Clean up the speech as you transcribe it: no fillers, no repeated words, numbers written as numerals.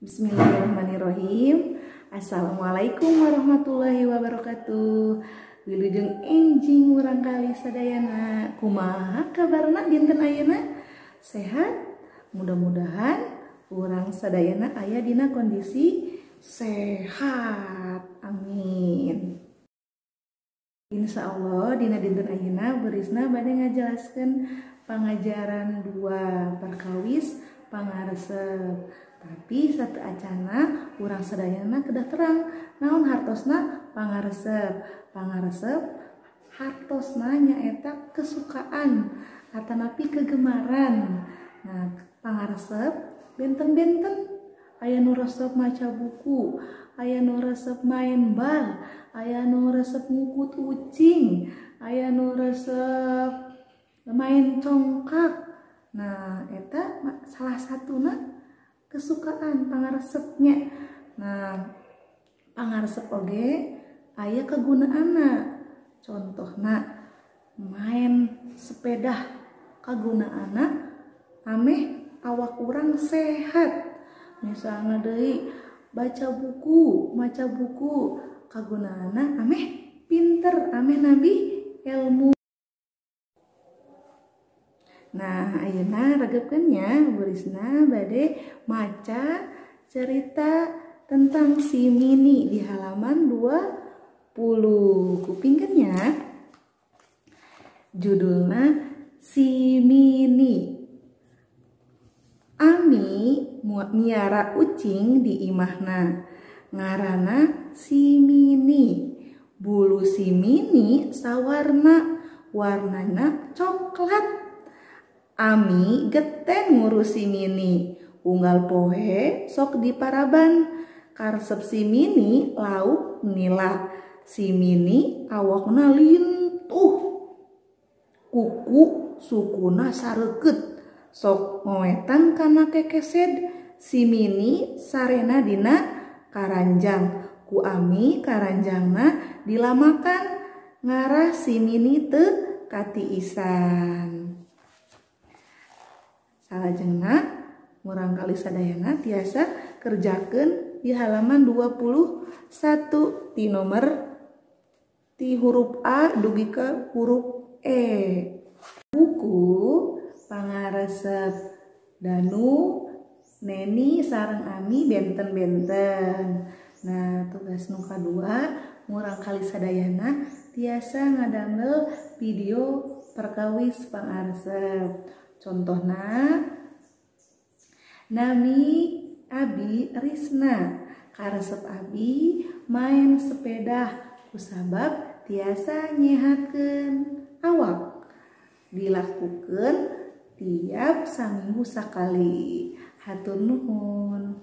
Bismillahirrahmanirrahim. Assalamualaikum warahmatullahi wabarakatuh. Wilujeng enjing murangkali sadayana. Kumaha kabarna dinten ayeuna? Sehat? Mudah-mudahan urang sadayana aya dina kondisi sehat. Amin. Insya Allah dina dinten ayeuna Bu Risna bade ngajelaskeun pangajaran 2 perkawis pangaresep. Tapi satu acana urang sadayana kedah terang naon hartosna pangaresep. Pangaresep hartosna nyaeta kesukaan atanapi kegemaran. Nah, pangaresep benten-benten, aya nu resep maca buku, aya nu resep main bal, aya nu resep ngukut ucing, aya nu resep main congkak. Nah, eta salah satuna kesukaan pangaresepnya. Nah, pangaresep oge aya kegunaanna. Contohna main sepeda kagunaanna ameh awak urang sehat. Misalnya deui baca buku, maca buku kagunaanna ameh pinter, ameh nabi ilmu. Nah, ayeuna regepkeun nya Bu Risna bade maca cerita tentang si Mini di halaman 20. Kupingkeun nya. Judulna Si Mini. Ami miara ucing di imahna. Ngaranna Si Mini. Bulu si Mini sawarna, warnana coklat. Ami geten ngurus si Mini, unggal poe sok diparaban. Karesep si Mini lauk nila. Si Mini awakna lintuh, kuku sukuna sareukeut, sok ngoetan kana kekesed. Si Mini sarena dina karanjang, ku Ami karanjangna dilamakan, ngarah si Mini teu katiisan. Salajengna murangkali sadayana tiasa kerjakeun di halaman 21 ti nomor ti huruf A dugi ka huruf E. Buku pangaresep Danu, Neni sareng Ami benten-benten. Nah, tugas nu kadua murangkali sadayana tiasa ngadamel video perkawis pangaresep. Contohna nami Abi Risna, karesep Abi main sepeda kusabab tiasa nyehatkeun awak. Dilakukeun tiap saminggu sakali. Hatur nuhun.